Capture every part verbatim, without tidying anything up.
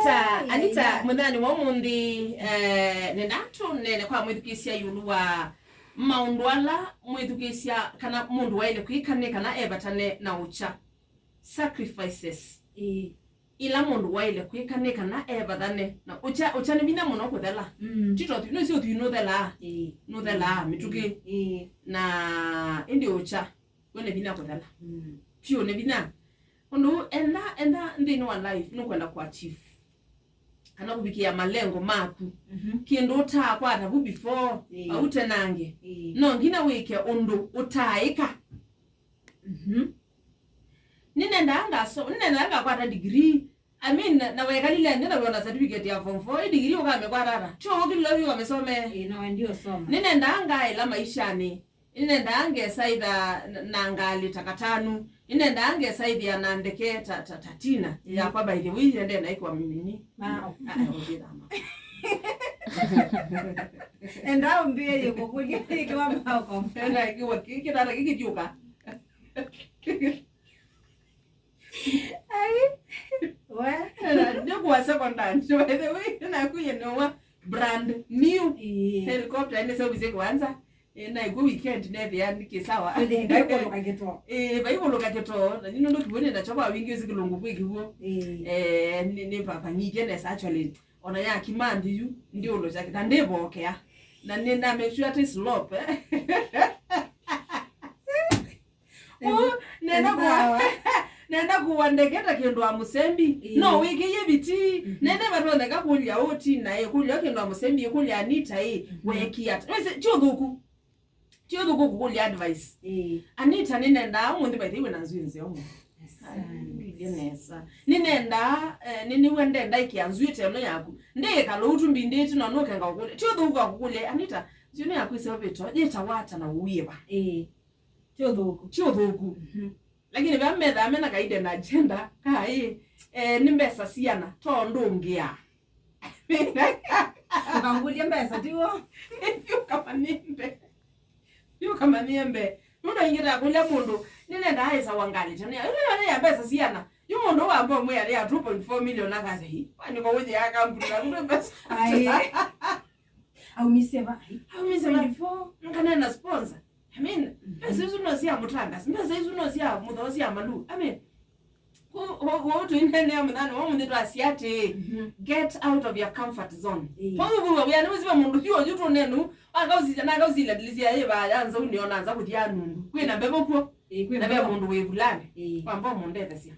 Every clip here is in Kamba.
Anita, Anita, mũthenyanĩ wa ũmũnthĩ, eh, nenda tũneene kwa mwĩthukĩĩsya ĩũlũ wa maũndũ ala mwĩthukĩĩsya kana mũndũ waĩle kwĩka nĩ kana evatane na ũkya. Sacrifices. Ĩĩ. Ila mũndũ waĩle kwĩka nĩ kana evathane na ũkya. Ũkya nĩ vinya mũno kũthela. Mm. Tito ũthui, nũsĩ ũthui nũthelaa. Ĩĩ. Nũthelaa mĩtũkĩ. Ĩĩ. Na ĩndĩ ũkya, we nĩ vinya kũthela. Mm. Piũ nĩ vinya. Ũndũ enda, enda nthĩnĩ wa life, nũkwenda kũ achieve kana kũvikĩa malengo maku. Mhm. Kĩndũ ũtaakwata vu before, ĩĩ, vau tenange. Ĩĩ. No nginya wĩke ũndũ ũtaaĩka. Mhm. Nĩnendaa ngaso-, nĩnendaa ngakwata degree. I mean, na, na wekalile nthĩ na wĩona certificate ya form four, ĩ degree ũkamĩkwata ata? Kyo ũkilile ũthi ũkamĩsomee. Ĩĩ, na wendi ũsoma. Nĩnendaa ngaĩla maishanĩ. Nĩnendaa ngesa itha na, na ngalĩ ta katanu. Nĩnendaa ngesa ithĩa na ndeke ta, ta, ta Tina. Mm. Yakwa, by the way, yende na ikwa mini. Mao. Ah, ah, ũthi thama. Enda ũmbĩe yĩkũkũlya ĩkĩwa mao kwa mao. Enda ĩkĩwa kĩ-, kĩtanda kĩkĩthiũka. Ai. We. Ena, ndio kwa secondary. By the way, na kuye no wa brand new. Ĩĩ. Helicopter ene service kwanza. Ĩĩ, na ĩkw'o weekend nethĩa nĩ kĩsawa. Ĩĩ, vaikũlũka kĩtoo. Ĩĩ, vaikũlũka kĩtoo. Na nĩ nũndũ kĩw'ũ nĩ nakyo kwa wingĩ ũsi kĩlũngũ kwĩ kĩw'ũ. Ĩĩ. Eh, nĩ, nĩ vavang'ithye nesa actually. Ona ya kimanthi yu, ndiũlũkya kĩtoo. Na ndĩvokea. Na nĩ na make sure atĩ slope, eh. Ũũ, nenda kũwa, nenda kũwa ndeke ta kĩndũ wa mũsembi. Ĩĩ. No wĩkĩie viti. Mhm. Nende vatonyeka kũlya ũũ Tina ĩ, kũlya kĩndũ wa mũsembi ĩ, kũlya Anita ĩ, mhm, weekie ata? Wĩsĩ, ti ũthũku. Ti ũthũku kũkũlya advice. Ĩĩ. Anita, nĩnendaa ũmũnthĩ, by the way, wĩna nzw'ĩ nzeo mũno. Asante. Ai, nĩnendaa. Nĩnendaa, eh, nĩ, nĩw'a ndenda ĩkĩa nzw'ĩ ta ĩno yaku. Ndĩĩkala ũu tu mbindĩte no nũkenga ũkũlya. Ti ũthũku wa kũkũlya, Anita, nzw'ĩ ĩno yaku ĩseũvĩtwe, yĩtawa ata na ũiĩva? Ĩĩ. Ti ũthũku. Ti ũthũku. Mhm. Lakini vaa methaa mena ka hidden agenda, kaĩ, eh, nĩ mbesa siana, tondũ ngĩa. Ũkangũlya mbesa, tiw'o? Thiũkamanyie mbee. Thiũkamanyie mbee. Nũndũ aingĩ takũlya mũndũ, nĩnenda aĩsa wangalĩte. Nĩ, ĩla yone ya mbesa siana. Yu mũndũ wamba ũmwĩa ya two point four million akasya, "Hi, wanĩko wĩthĩa kambuni na kũndũ mbesa." Ai. Aumisye va? Aumisye va? Twenty-four. Nkanena sponsor. I mean, mhm, mbesa isu no sya mũtangasi, mbesa isu no sya mũthoo sya malu. I mean, kũ-, kũ-, kũu tũineenea mũthani wa mũnthĩ twasya atĩ, mhm, get out of your comfort zone. Ĩĩ. Kwa hiyo, wĩa nĩ wĩsĩ ve mũndũ thiũ ũyu tũnenu, akausisya na akausila ndilisi ya yĩva ya nzauni ona nza kũthya nundu. Kwĩna mbevo kw'o. Ĩĩ, kwĩna mbevo. Na ve mũndũ wĩ vulani. Ĩĩ. Wamba ũmũndethesya.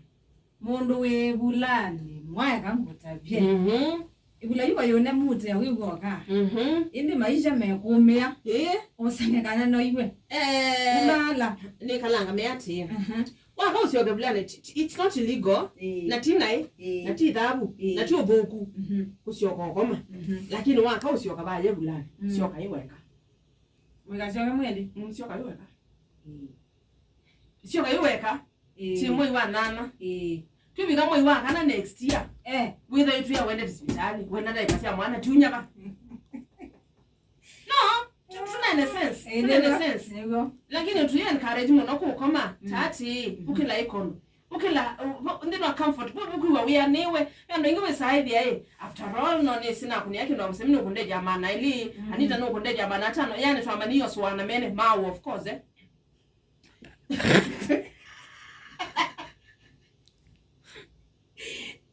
Mũndũ wĩ vulanĩ, mwaeka ngũtavye. Mhm. Ĩvula yu vayũne mute wĩw'oka. Mhm. Ĩndĩ maisha mekũmĩa. Ĩĩ. Ũseng'ekana noiwe. Eh, nĩmala. Nĩkalanga meatĩĩa. Mhm. Waka ũsyoke vulanĩ, ti-, ti-, it's not illegal. Ĩĩ. Na ti naĩ. Ĩĩ. Na ti thavu. Ĩĩ. Na ti ũthũku. Mhm. Kũsyoka ũkoma. Mhm. Lakini waka ũsyoka vaye vulanĩ. Mm. Syoka ĩweka. Mwĩkasyoke mwĩlĩ. Mm, syoka ĩweka. Ĩĩ. Syoka ĩweka. Ĩĩ. Ti mwei wa nana. Ĩĩ. Twĩvika mwei wa kana next year. Eh. Wĩtha ĩtwĩa wende sivitalĩ, wenda ndaĩka sya mwana, tiunyava. No, tu-, tunene sense. Ĩĩ, tunene nĩw'o, sense. Nĩw'o. Lakini tu encourage mũno kũkoma, mm, tati, mm, ũkĩla ĩkono. Ũkĩla, uh, nthĩnĩ wa comfort, vo-, ũkwĩw'a wĩanĩwe. Ve andũ aingĩ wĩsaa ĩthĩa ĩ, after all, no nĩsĩ nakũnĩa kĩndũ wa mũsemi nũkũndethya maana elĩ, mm, Anita nũkũndethya maana atano, yani twamanyie ũsũana mene, mau, of course, eh.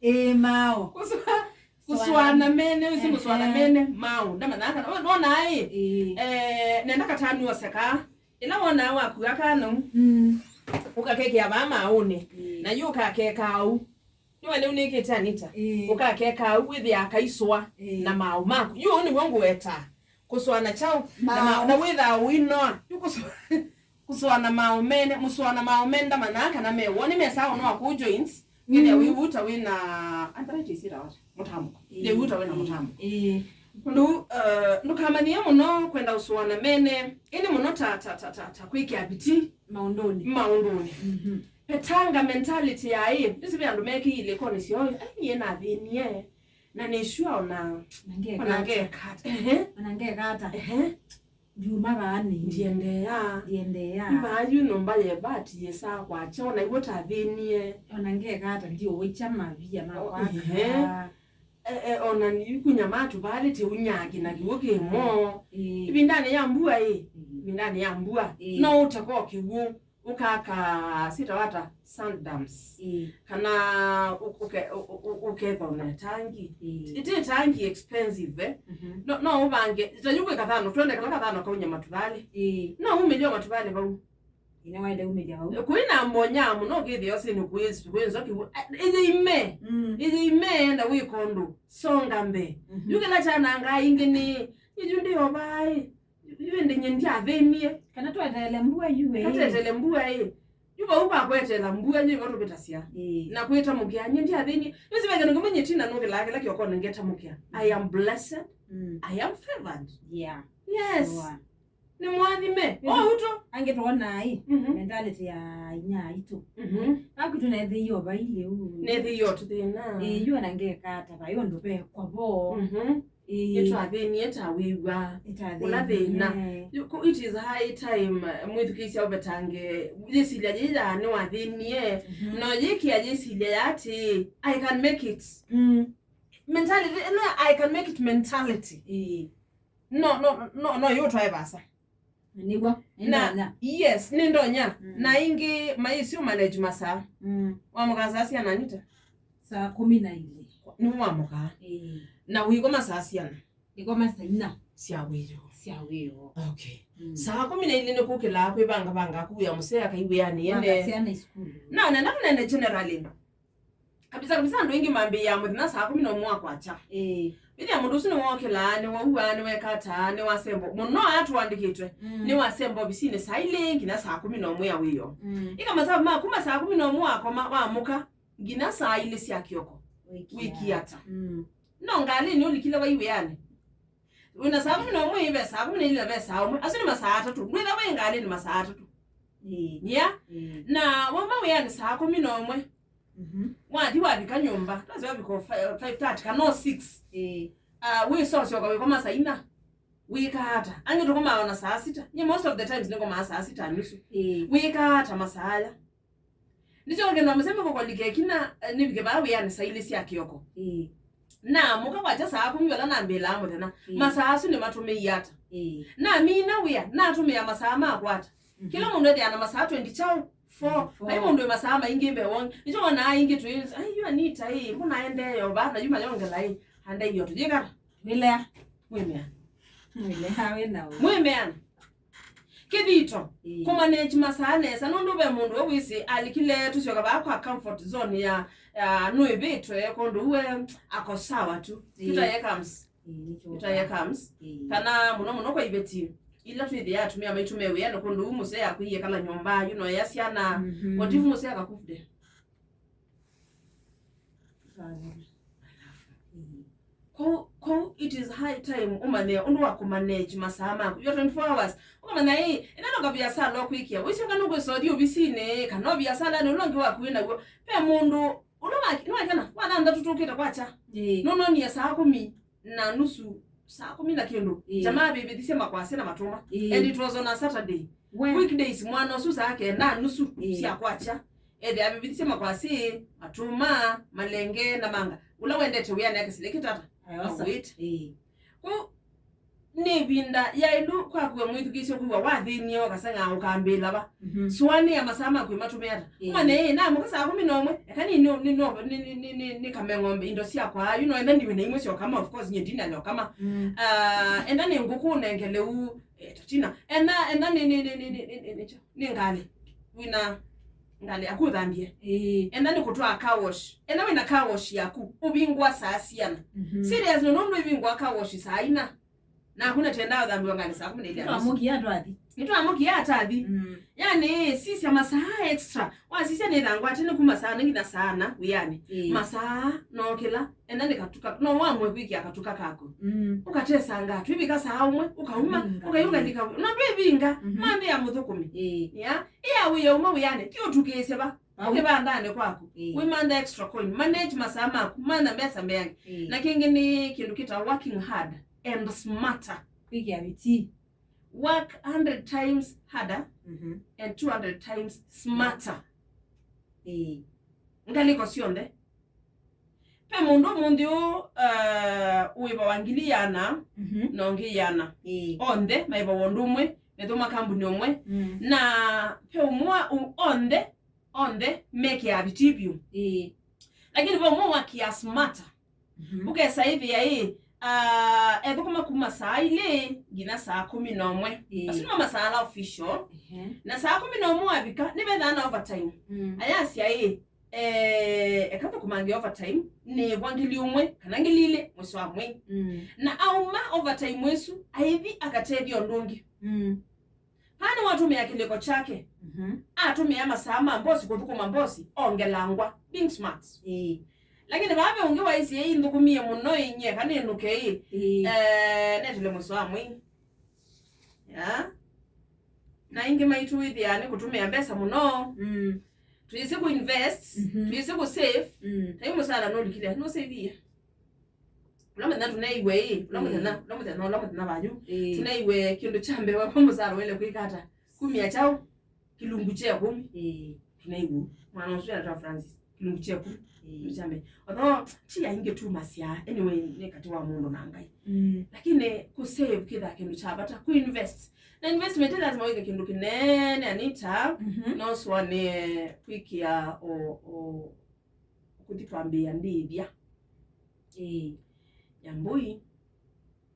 Ĩĩ, mao. Kũswa-, kũsũana mene, ũsi kũsũana mene, mau. Ndamanaka, wona ĩ, ĩĩ, eh, nenda katanu oseka. Ĩla wonaa wakua kana, mm, ũkakekea vaa maũnĩ. Ĩĩ. Na yu ũkakeka au. Nĩwe nĩunĩkĩte Anita. Ĩĩ. Ũkakeka au, wĩthĩaa kaisũa, ĩĩ, na maũ maku. Yu ũu nĩw'o ngũwetaa. Kũsũana kyaũ? Na ma-, maũ. Na wĩthaa ũinoa. Yu kũsũa-, kũsũana maũ mene, mũsũana maũ mene ndamanaa kana me woni mesaa ũnoa kũu joints. Kethĩa, mm, wĩvuta wĩna arthritis ĩtawa ata? Mũtambũko. Ĩĩ. Nĩvuta wĩna mũtambũko. Ĩĩ. Ũndũ, uh, ndũkamanyĩe mũno kwenda ũsũana mene, ĩndĩ mũno ta, ta, ta, ta, ta kwĩkĩa bidii maũndũnĩ. Maũndũnĩ. Mhm. Vetanga mentality ya ĩ, nĩsĩ ve andũ mekĩie ilĩkonĩ syoo, "Ai, niĩ nathĩnie, na nĩ sure ona, na ngeka ona ata? Ngeka ata." Ehe. Ona ngeka ata? Ehe. Ndiuma vaa nĩ. Ndiendeea. Ndiendeea. Vaa yu nyũmba ye vati yĩsaa kwakya, ona iw'o tathĩnie. Ona ngeka ata ndiũĩkya mavia makwa. Oh, ehe. Ata? Ona nikunya matuvalĩ ti unyaki na kiw'ũ kĩmo. Ĩĩ. Ivindanĩ ya mbua ĩ, ĩĩ, ivindanĩ ya mbua, ĩĩ, no ũteka o kĩw'ũ, ũkaka, sitawa ata, sand dams. Ĩĩ. Kana ũ-, ũke-, ũ-, ũ-, ũ-, ũkethona tangi. Ĩĩ. Ĩtĩ tangi expensive, eh? Mhm. No, no ũvange, ta yu kwĩ kathano, twende kala kathano kaunya matuvalĩ. Ĩĩ. No umĩlye o matuvalĩ vau. Ĩĩ, nĩwaĩle umĩlya vau. Kwĩ na mbonya mũno ũkĩthĩa ũsĩnĩ kwĩ, kwĩ nzoki. Ĩyĩ ime. Mm. Ĩyĩ ime, enda wĩka ũndũ. Songa mbee. Mhm. Yu kĩla kyanangaa ingĩ nĩ, yu ndĩ o vaĩ. Yu ĩndĩ nye ndyathĩnie. Kana tweteele mbua yu ĩ. Katetele mbua ĩ. Yu vau vakwetela mbua yu vo tũvĩtasya. Ĩĩ. Na kwĩtamũkĩa nye ndyathĩnie. Yu sivekana kĩmwe nye tina nũkĩlaa kĩla kĩokonĩ ngetamũkĩa. I am blessed. Mm. I am favored. Yeah. Yes. Sure. Nĩ mwathime. Yes. O uto. Angĩ twonaa ĩ, mhm, mentality ya inya aitũ. Mhm. Aku tũnethĩie o vai lĩu. Nethĩie o tũthĩna. Ĩĩ, yu ona ngeka ata vai ũndũ vekwa vo. Mhm. Ĩĩ. Nĩtwathĩnie ta wĩw'a. Nĩtwathĩnie. Ũla thĩna. Yu-, ku-, it is high time, uh, mwĩthukĩĩsya ũvetange yĩsilya yĩya nĩwathĩnie. Mhm. No yĩkĩa yĩsilya ya atĩ, "I can make it." Mm. Mentality, ĩno ya "I can make it" mentality. Ĩĩ. No, no, no, no, yu twae vasa. Nĩw'o, na, nĩndonya. Yes, nĩndonya. Mm. Na ingĩ maĩsĩ ũmanage masaa. Mm. Wamũkaa saa siana, Anita? Saa kũmi na ilĩ. Nĩw'o wamũkaa. Ĩĩ. Na wĩkoma saa siana? Nĩkoma saa ina. Sya wĩoo. Sya wĩoo. Okay. Mm. Saa kũmi na ilĩ nĩkũkĩlaa kwĩvangavanga kũya mũsee akaiwĩanĩ ene. Vanga syana isukulu. Na nenda kũnene generally. Kabisa, kabisa, andũ aingĩ mambĩĩaa mũthenya saa kũmi na ũmwe wa kwakya. Ĩĩ. Wĩthĩa mũndũ ũsu nĩwookĩlaa, nĩwaua, nĩwekataa, nĩwasembo. Mũno aa tũandĩkĩtwe, mm, nĩwasemba ovisinĩ saa ilĩ nginya saa kũmi na ũmwe ya wĩoo. Mm. Ĩka masaa ma kuma saa kũmi na ũmwe wakoma, wamũka, nginya saa ilĩ sya kĩoko. Wĩkie ata? Mm. No ngalĩnĩ ũlikile vai wĩanĩ? Wĩna saa kũmi na ũmwe, ve saa kũmi na ilĩ na ve saa ũmwe. Asu nĩ masaa atatũ. Ndwĩtha wĩ ngalĩnĩ masaa atatũ. Ĩĩ. Yeah? Ĩĩ. Na wauma wĩanĩ saa kũmi na ũmwe, mhm, wathi wavika nyũmba, lazima wavika o fi-, five thirty kana o six. Ĩĩ. Ah, wĩsosyoka wĩkoma saa ina. Wĩkaa ata? Angĩ tũkomaa ona saa sita. Nye most of the times nĩkomaa saa sita na nusu. Ĩĩ. Wĩkaa ata masaa aya? Nĩkyo ngenda mũseme kũkolike kina, eh, nĩvike vaa wĩanĩ saa ilĩ sya kĩoko. Ĩĩ. Namũka kwakya saa kũmi vala nambĩlaa mũthenya. Ĩĩ. Masaa asu nĩmatũmĩie ata? Ĩĩ. Namina wĩa, natũmĩa masaa makwa ata? Mhm. Kĩla mũndũ ethĩaa na masaa twenty kyaũ? Four. Four. Vai mũndũ wĩ masaa maingĩ mbee wongi. Nĩkyo wonaa aingĩ twĩ, "Ai, yu Anita ĩ, mbona aendee o vaa na yu mayongela ĩ, andei o tũyĩkata." Wĩlea. Mwĩmea. Mwĩlea wĩ na ũ. Mwĩmeana. Kĩthito, ĩĩ, kũmanage masaa nesa, nũndũ ve mũndũ we wĩsĩ alikile tũsyoka vaa kwa comfort zone ya, ya nũĩvĩtwe, kwondũ we ako sawa tu. Ĩĩ. Tutaye comes. Ĩĩ, nĩkyo. Tutaye comes. Ĩĩ. Kana mũno mũno kwa iveti ila twĩthĩa atumĩa maitũ me wĩanĩ, kwondũ u mũsee akwĩie kala nyũmba, you know, ya syana. Mhm. What if mũsee akakufde? Kwoou, kwoou, it is high time ũmanye ũndũ wa kũmanage masaa maku. Your twenty-four hours. Ũkamanya, ĩ, ĩna no kaviasala ũkwĩkĩa. Wĩsyoka nũkwĩsa ũthi ovisinĩ, kana o viasalanĩ ũla ũngĩ waku wĩ naw'o. Ve mũndũ, ũla wa, nĩwakana, wa thanthatũ tũkĩte kwakya. Ĩĩ. Nũnonie saa kũmi na nusu, saa kũmi na kĩndũ. Ĩĩ. Jamaa avĩvĩthisye makwasya na matũma. Ĩĩ. And it was on a Saturday. We. Weekdays, mwana ũsu saa kenda na nusu, ĩĩ, sya kwakya. Ethĩa avĩvĩthisye makwasĩ, matũma, malenge, na manga. Ũla wendete wĩanĩ akĩsile kĩtata. Ayosa. Awĩte. Ĩĩ. Kwoou, nĩ ĩvinda yaĩlu kwaku we mwĩthukĩĩsya kwĩw'a wathĩnie, ũkaseng'aa, ũkambĩĩla va? Mhm. Sũanĩa masaa maku matũmĩe ata? Ĩĩ. Ũmanye, ĩĩ, namũka saa kũmi na ũmwe, eka nĩ, nĩ, nĩ, nĩ, nĩ, nĩ, nĩ, nĩkame ng'ombe indo syakwa, you know, enda ndiwe na imwe sya ũkama, of course, nyie ndina ya ũkama. Mm. Ah, enda nĩ ngũkũ ũnengele u, eh, tatina. Enda, enda nĩ, nĩ, nĩ ngalĩ. Wĩna ngalĩ yaku ũthambie. Ĩĩ. Enda nĩ kũtwaa car wash. Enda wĩna car wash yaku, ũvingũa saa siana? Mhm. Serious, no, nũndũ ivingũa car wash saa ina. Naku na tenda ũthambiwa ngalĩ saa kũmi na ilĩ. Nĩtwamũkie atwathi. Nĩtwamũkie atathi. Mm. Yani, sisya masaa extra. Wasisya nĩ thangwa ati nĩ kuma saa nĩ nginya saa na wĩanĩ. Ĩĩ. Masaa no kĩla. Enda nĩ katuka. No wamwe kwĩkĩa katuka kaku. Mm. Ũkatesanga, twĩvika saa ũmwe, ũkauma, ũkaiũka ndika. No ndwĩvinga, mhm, manthe ya mũthũkũmi. Ĩĩ. Ya, ĩya wĩya uma wĩanĩ, ti ũtukĩĩsye va. Vau. Kĩvandanĩ kwaku. Ĩĩ. Wĩmantha extra coin. Manage masaa maku. Mantha mbesa mbeange. Ĩĩ. Na kĩngĩ nĩ kĩndũ kĩtawa working hard and smarter. Kwĩkĩa bidii. Work hundred times harder, mhm, and two hundred times smarter. Ĩĩ. Ngalĩko syonthe. Ve mũndũ ũmũnthĩ ũũ, uh, ũĩvawa ngili ĩana, mhm, na ũngĩ ĩana. Ĩĩ. Onthe maĩvawa ũndũ ũmwe, methũma kambuni ũmwe. Mm. Na ve ũmwe wa ũ-, onthe, onthe mekĩaa vitii vyũ. Ĩĩ. Lakini ve ũmwe wakĩaa smarter. Mhm. Ũkesa ĩthĩa ĩ, ah, ethũkũma kuma saa ilĩ nginya saa kũmi na ũmwe. Ĩĩ. Asu nĩmo masaa ala official. Ehe. Na saa kũmi na ũmwe wavika, nĩvethaa na overtime. Mm. Ayasya ĩ, eh, eka thũkũmange overtime, nĩĩvwa ngili ũmwe kana ngili ilĩ mwĩso wa mwei. Mm. Na auma overtime ĩsu, aithi akatethya ũndũ ũngĩ. Mm. Vaa nĩwatũmĩa kĩlĩko kyake. Mhm. Atũmĩa masaa ma mbosi kũthũkũma mbosi, ongelangwa. Being smart. Ĩĩ. Lakini vaa ve ũngĩ waisye, "Ĩĩ, nthũkũmie mũno, ĩĩ, nyie kana nĩnũke, ĩĩ, ĩĩ, eh, netele mwĩso wa mwei." Ya. Na ingĩ maitũ wĩthĩaa nĩ kũtũmĩa mbesa mũno. Mm. Twĩsĩ kũ invest, mhm, twĩsĩ kũ save. Mm. Ta yu mũsala nũlikile, nũsavie. Ũla mũthenya tũneiwe ĩĩ, ũla, ĩĩ, mũthenya, ũla mũthenya, ũla mũthenya vayu. Ĩĩ. Tũneiwe kĩndũ kya mbee wa mũsala waĩle kwĩka ata? Kumya kyaũ? Kĩlungu kya ĩkũmi. Ĩĩ. Tũneiwe. Mwana ũsu etwa Francis. Kĩlungu kya ĩkũmi. Ĩĩ. Kĩlungu kya mbee. Although, ti aingĩ tu masyaa. Anyway, nĩ katĩ wa mũndũ na Ngai. Mm. Lakini kũ save kĩtha kĩndũ kya vata. Kũ invest. Na investment lazima wĩke kĩndũ kĩnene, Anita. Mhm. No sũanĩe kwĩkĩa o, o, kũthi kwambĩĩa ndĩthya. Ĩĩ. Ya mbũi,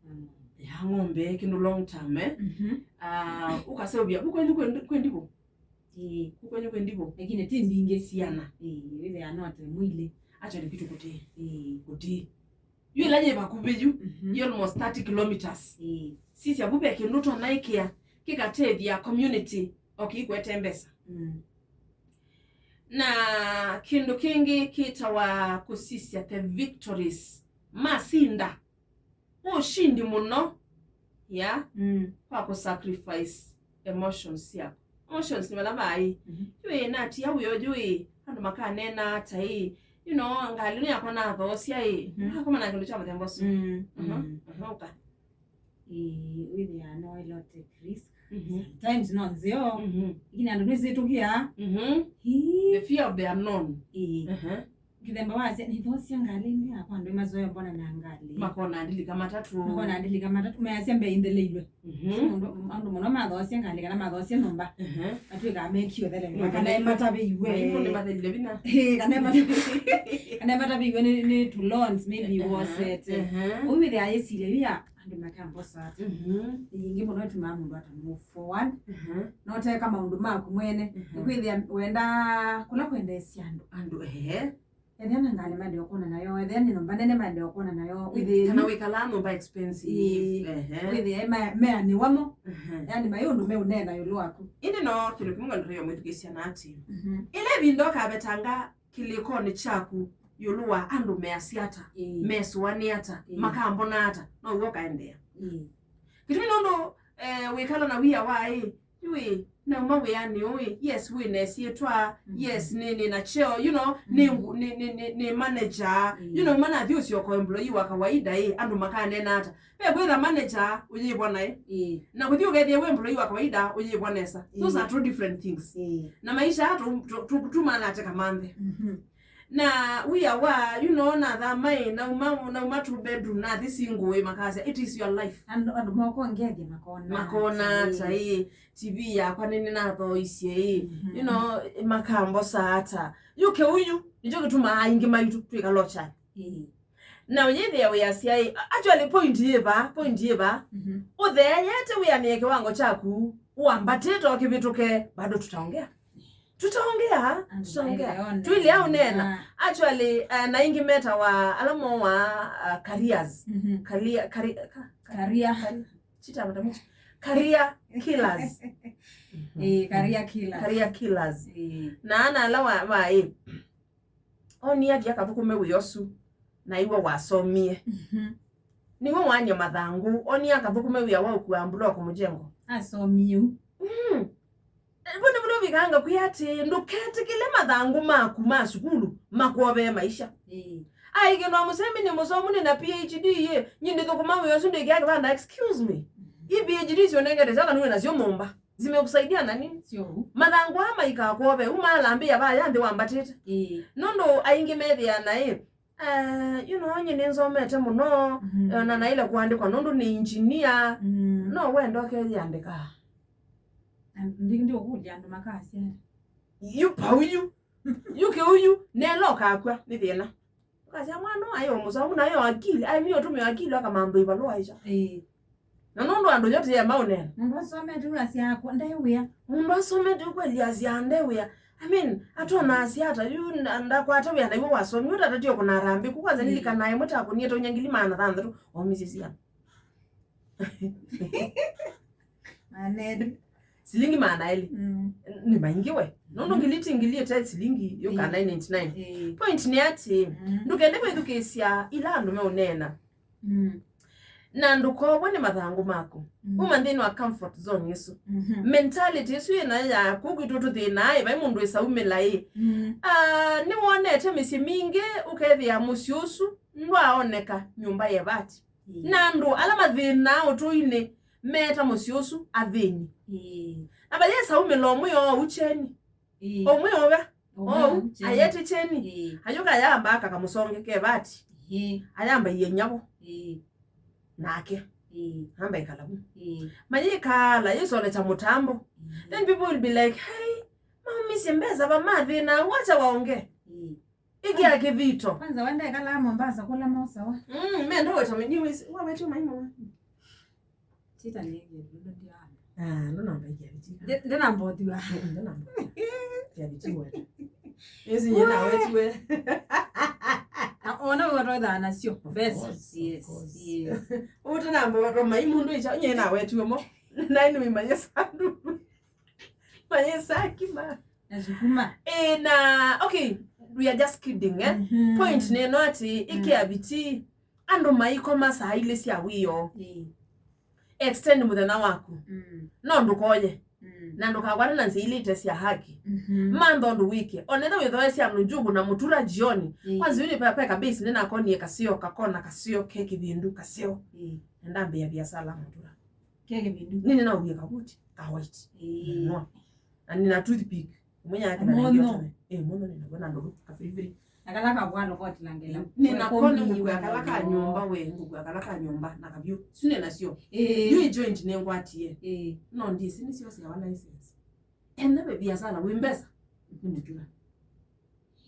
mm, ya ng'ombe, kĩndũ long term, eh? Mhm. Ah, ũkaseũvya, vu kwenyu kwĩ ndi-, kwĩ ndivũ? Ĩĩ. Vu kwenyu kwĩ ndivũ? Lakini ti mbingĩ. Siana. Ĩĩ, wĩthĩa no ta ĩmwe ilĩ. Actually, kwitũ kũtĩ. Ĩĩ. Kũtĩ. Yu ĩla yĩ vakuvĩ yu, mhm, yĩ almost thirty kilometers. Ĩĩ. Sisya vu ve kĩndũ twanaĩkĩa kĩkatethya community o kĩikwete mbesa. Mm. Na kĩndũ kĩngĩ kĩtawa kũsisya the victories. Masinda. Ũshindi mũno, ya, mm, kwa kũ sacrifice emotions syaku. Emotions nĩ vala vaĩ. Mhm. Yu ĩ, natia wĩo yu ĩ, andũ makanena ata ĩ, you know, ngalĩ ĩno yakwa nathoosya ĩ, mhm, akoma na kĩndũ kya mũthemba ũsu. Mm, mhm, mm, mhm, ũka. Ĩĩ, wĩthĩaa no ĩla take risk. Mhm. Sometimes no nzeo. Mhm. Lakini andũ nĩsĩtũkĩaa. Mhm. Ĩĩ. The fear of the unknown. Ĩĩ. Mhm. Kĩthemba wasya, nĩthoosya ngalĩ ĩno yakwa, andũ mazoea mbona na ngalĩ. Makona ndilika matatũ. Makona ndilika matatũ, measya mbee intheleilwe. Mhm. Mũndũ, andũ mũno mathoosya ngalĩ kana mathoosya nyũmba. Mhm. Matwĩkaa mekio thele. Nĩ kana matavĩiwe. Maimũ nĩ mathelile vinya. Ĩĩ, kana mata-, kana matavĩiwe nĩ, nĩ tũ loans maybe, mhm, wosete. Mhm. Ũu wĩthĩaa yĩsilya yu ya andũ makambosa ata. Mhm. Yĩngĩ mũno ĩtumaa mũndũ ata move forward. Mhm. Noteka maũndũ maku mwene. Mhm. Nĩkwĩthĩa wenda kũla kwendeesya andũ. Andũ, ehe. Ethĩa na ngalĩ maendee ũkwona nayo, ethĩa nĩ nyũmba nene maendee ũkwona nayo, mm, wĩthĩe kana yu wĩkalaa nyũmba expensive. Ĩĩ. Ehe. Wĩthĩe ma-, meanĩwa mo. Ehe. Yani, mai ũndũ meũneena ĩũlũ waku. Ĩndĩ no kĩndũ kĩmwe ngwenda mwĩthukĩĩsya na atĩ, mhm, ĩla ĩvinda ũkavetanga kĩlĩkonĩ kyaku ĩũlũ wa andũ measya ata, ĩĩ, mesũanĩa ata, ĩĩ, makambona ata, now'o ũkaendeea. Ĩĩ. Kĩtumi nũndũ, eh, wĩkala na wia wa ĩ, yu ĩ, nauma wĩanĩ ũũ ĩ, yes, wĩ na ĩsyĩtwa, mhm, yes, nĩ, nĩ na cheo, you know, nĩ, mhm, ngu-, nĩ, nĩ, nĩ, nĩ manager, ĩĩ, you know, manathi ũsyoka employee wa kawaida ĩ, andũ makanena ata? Ve kwĩtha manager ũyĩvwa naĩ. Ĩĩ. Na kũthi ũkethĩa wĩ employee wa kawaida ũyĩvwa nesa. Those, ĩĩ, are two different things. Ĩĩ. Na maisha tu, tu, tu, tumana ate kamanthe. Mhm. Na wia wa, you know, nathama ĩ, nauma, nauma two bedroom, nathi single ĩ, makasya, "It is your life." Andũ, andũ mokongethya makona. Makona ata ĩ, T V yakwa nĩ, nĩnathoisye ĩ, mhm, you know, makambosa ata. Yu kĩu yu, nĩkyo kĩtumaa aingĩ maitũ twĩkala ũkyani. Ĩĩ. Na ũyĩthĩa wĩasya ĩ, actually, point yĩ va, point yĩ va. Mhm. Ũtheeete wĩanĩe kĩwango kyaku, wambatĩte ũkĩvĩtũke, bado tutaongea. Tutaongea, tutaongea. Tũilea ũneena. Ah. Actually, uh, na ingĩ metawa, ala mowa, uh, careers. Mhm. Career, career, ka-, ka-, career. Career. Chita matamuchi. Career killers. Eh, career killers. Career killers. Eh. Na ana ala wa, wa, eh. Onie athi akathũkũme wĩa ũsu, na iwe wasomie. Mhm. Nĩwe waany'a mathangũ, onie akathũkũme wĩa wa ũkua mbuloko mũjengo. Asomie u. Mm. Vu nĩ vula ũvikanga kwĩ atĩ, ndũketĩkĩle mathangũ maku ma sukulu makwovee maisha. Ĩĩ. Ai, kĩndũ mũsemi nĩ mũsomu, nĩ na P H D yĩ, nyi ndĩthũkũma wĩa ũsu ndĩkĩa kĩvanda, excuse me. Mhm. I P H D syonengete sya kana wĩ nasyo nyũmba. Zimekusaidia na nini? Sio. Mathangũ aa maikakwove, umalambĩa vaya nthĩ wambatĩte. Ĩĩ. Nũndũ aingĩ methĩana ĩ, Eh, you know, nyie nĩnzomete mũno, mm, eh, na naĩle kũandĩkwa nũndũ nĩ engineer. Mm. No wenda ũkeyĩandĩka. Na ndi-, ndiũkũlya andũ makasya. Yu pau yu. Yu kĩu yu, nela ũkakw'a nĩ thĩna. Ũkasya mwana aĩ o mũsomu, na aĩ o akili, aĩ mio ũtũmĩa akili akamantha ivalũa icha. Ĩĩ. Na nũndũ andũ yote ya maũneena. Mũndũ asomete ũyũ asya akwa, nde wĩa. Mũndũ asomete ũkweli asya nde wĩa. I mean, atona asya ata, yu nda-, ndakwata wĩa na iwe wasomi, ũtatatio kũnara mbĩku, kwanza, mm, nilikanaa ĩmwe takũnie taunya ngili maana thanthatũ, omisye syana. Maana elĩ. Silingi maana elĩ. Mm. Nĩ maingĩ we. Nũndũ, mm, ngili ti ngili ĩte silingi yũka, ĩĩ, nine ninety-nine. Ĩĩ. Point nĩ atĩ, mm, ndũkende kwĩthukĩĩsya ila andũ meũneena. Mm. Na ndũkow'e nĩ mathangũ maku. Mm. Uma nthĩnĩ wa comfort zone ĩsu. Mhm. Mentality ĩsu ĩnayo ya kũu kwitũ tũthĩnaa ĩ, vai mũndũ ĩsaumĩla ĩ. Mm. Ah, nĩwonete mĩsyĩ mingĩ ũkethĩa mũsyĩ ũsu ndwaaoneka nyũmba ya ĩvati. Ĩĩ. Na andũ ala mathĩnaa ũtũinĩ meeta mũsyĩ ũsu athĩni. Ĩĩ. Na vayĩsaumĩla ũmwe ou kyeni. Ĩĩ. Ũmwe ove. Ũmwe ou, ou kyeni. Ayete kyeni. Ĩĩ. Ayũka ayamba aka kamũsonge ke vati. Ĩĩ. Ayamba iye nyavo. Ĩĩ. Nake. Ĩĩ. Amba ikala vu. Ĩĩ. Mayĩkaala yĩsolekya mũtambo. Ĩĩ. Then people will be like, "Hey, maumisye mbesa va mathĩna, wacha waonge." Ĩĩ. Ĩkĩa kĩthito. Kwanza wenda ĩkalaa Mombasa kũla mosawa. Mm, mendo weta mwenyewe, wa wetu maimo. Tita nĩngĩ, ndũ ndiana. Ah, ndo namba ikia vitika. Nde-, ndenambothiwa. Ndo namba. Kia vitika wetu. Yesu nyina wetu we. Ah, ona wewe toda nasio. Of course, of course. Yes, yes. Uta namba watu maimu ndo icha, nyina wetu mo. Nai nĩ manya sandu. Manya sakima. Na sukuma. Eh, na, okay, we are just kidding, eh? Mhm. Point nĩ ĩno atĩ, mm, ĩkĩa vitii, andũ maikoma saa ilĩ sya wĩoo. Ĩĩ. Extend mũthenya waku. Mm. No ndũkoye. Mm. Na ndũkakwate na nzĩa ilĩ ite sya haki. Mhm. Mantha ũndũ wĩke. Onetha wĩthoesya andũ njugu na mũtura jioni. Ĩĩ. Kwanza yu nĩ pe-, peka base nĩnakonie kaseo, kakona kaseo, ke kĩvindu, kaseo. Ĩĩ. Enda mbĩa biasala mũtura. Ke kĩvindu. Nini na uye kabuti, ka white. Ĩĩ. No. Na nina toothpick. Mwenye yake na mono. Ndio tena. Eh, mono nina bwana ndo ka favorite. Na kala ka bwana koti langela. Nina kone nguku ya kala ka nyumba we, nguku ya kala ka nyumba na kabyo. Sune nasyo. Eh. Yu joint ne ngwatie. Eh. No ndi sini sio sia license. Enda be biashara we mbesa. Ndio tuna.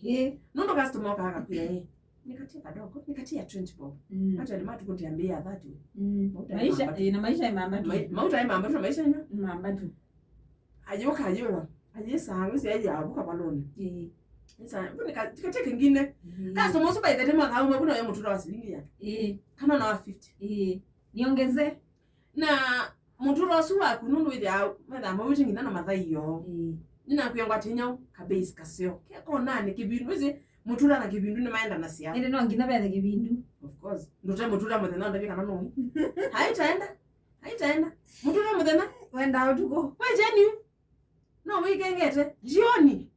Eh, nũndũ customer ũkaa akakwĩa, eh, nikatie kadogo, nikatie ya twenty bob. Mm. Actually, matukũ ndiambĩĩa thirty. Mm. Maisha, eh, na maisha imamba tu. Mai-, mauta imamba tu na maisha ina. Imamba tu. Ayũka, ayũwa. Ayĩsaa, ngũsĩ ayĩavuka valũnĩ. Eh. Nĩsaa, mbona nika-, nikatie kĩngine. Eh. Customer ũsu by the time akauma, kuna ya mũtura wa silingi ya. Eh. Kana na wa fifty. Eh. Niongeze. Na mũtũro ũsu waku nũndũ wĩthĩaa methaa mawĩte nginya na mathaio. Ĩĩ. Nĩnakwĩa ngwate nyaũ ka base kaseo. Kekonanĩ kĩvindu, wĩsĩ mũtũra na kĩvindu nĩmaendanasya. Ĩndĩ no nginya vethe kĩvindu. Of course. Ndũte mũtũra mũthenya ũndavye kana nũĩ. Haitaenda. Haitaenda. Mũtũra mũthenya. Wendaa ũtukũ. Wejeni. No wĩkengete. Jioni.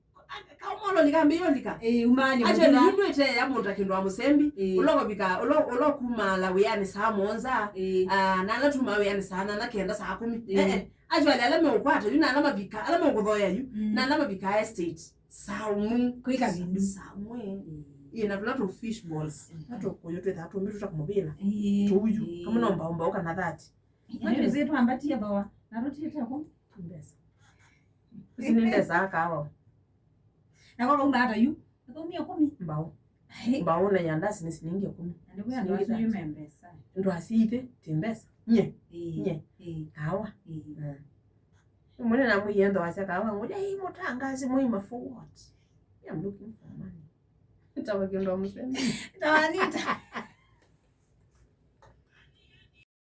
Kaumolo likambĩĩa ũlika. Eh, umani. Actually, mũtũra. Yu ndwĩteea mũndũ ta kĩndũ wa mũsembi. Eh. Ũla ũkavika, ũla, ũla ũkumaala wĩanĩ saa mũonza. Eh. Ah, na ala tumaa wĩanĩ saa nana, kenda, saa kũmi. Eh. Eh, eh. Actually, ala meũkwata yu, na ala mavika, ala meũkũthoya yu, mm, na ala mavikaa estate saa ũmwe. Kwĩ kavindu. Saa ũmwe. Mm. Ĩĩ, na tũla tũ fish balls. Mm. Na tũkũyũ twĩthaa tũmĩtũ ta kũmũvĩla. Eh. Tũuyu. Eh. Kamwe no mbaũ mbaũ kana thirty. Ĩĩ, nĩtwambatie thooa, na tũtiĩte kũ? Mbesa. Ici nĩ mbesa akawa. Na kwa kauma hata yu, kaumia kũmi. Mbao. Ai. Mbao na ya ndasi nĩ silingi ikũmi. Na ndikuya ndo asu yume mbesa. Ndo asiite, ti mbesa. Nye. Ĩĩ. Nye. Ĩĩ. Kawa. Ĩĩ. Mm. Mwene na mwiye ndo asya kawa, ngoja hii mtangazi muhimu for what? I'm looking for money. Tawa kĩndũ wa mũsemi. Tawanita.